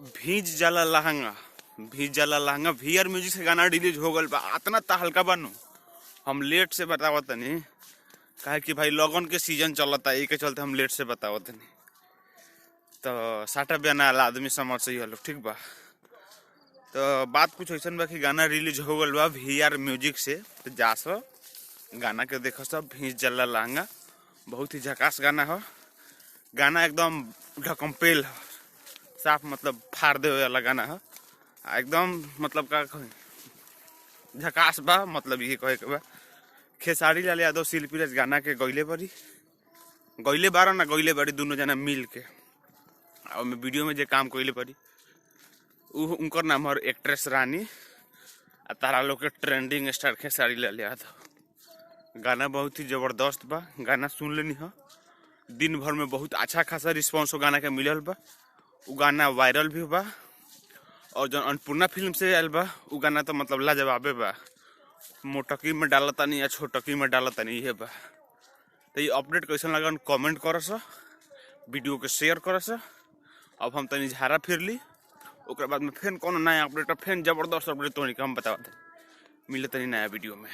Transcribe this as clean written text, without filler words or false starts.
भीज जाला लहंगा, भीज जाला लहंगा। वीआर म्यूजिक से गाना रिलीज हो गल बा। अतना त हल्का बानू, हम लेट से बतावत तनी, काहे कि भाई लगन के सीजन चलता, एही के चलते हम लेट से बतावत तनी। तो साटा बयाना वाला आदमी समझ सही हलो, ठीक बा। तो बात कुछ ऐसा बा कि गाना रिलीज हो गल बा वीआर म्यूजिक से, तो जा सो गाना के देखो सब। भीज जाला लहंगा बहुत ही झकास गाना हो, गाना एकदम ढकमपेल हो, साफ मतलब फाड़ देवे वाला गाना हो, एकदम मतलब का कही झकास बा, मतलब ये कहे के बा। खेसारी लाल यादव शिल्पी राज गाना के गईले बारी, गईले बारो ना गईले बारी दोनों जना मिल के, और मैं वीडियो में जे काम कइले बारी उ उनकर नाम हर एक्ट्रेस रानी, आ तारा लोग के ट्रेंडिंग स्टार खेसारी लाल यादव। गाना बहुत ही जबरदस्त बा, गाना सुन लेनी हो, दिन भर में बहुत अच्छा खासा रिस्पॉन्स हो गाना के मिलल बा, उ गाना वायरल भी बा। और जो अन्नपूर्णा फिल्म से आयल बा उ गाना तो मतलब लाजवाबे बा, मोटकी में डालतानी या छोटकी में डालतानी इहे बा। तो ये अपडेट कैसन लगन कमेंट करस, वीडियो के शेयर करस। अब हम तनी झाड़ा फिर ली, ओकरा बाद में फिर कोनो नया अपडेट, फिर जबरदस्त अपडेट तोहनी के हम बतावत मिले तनी नया वीडियो में।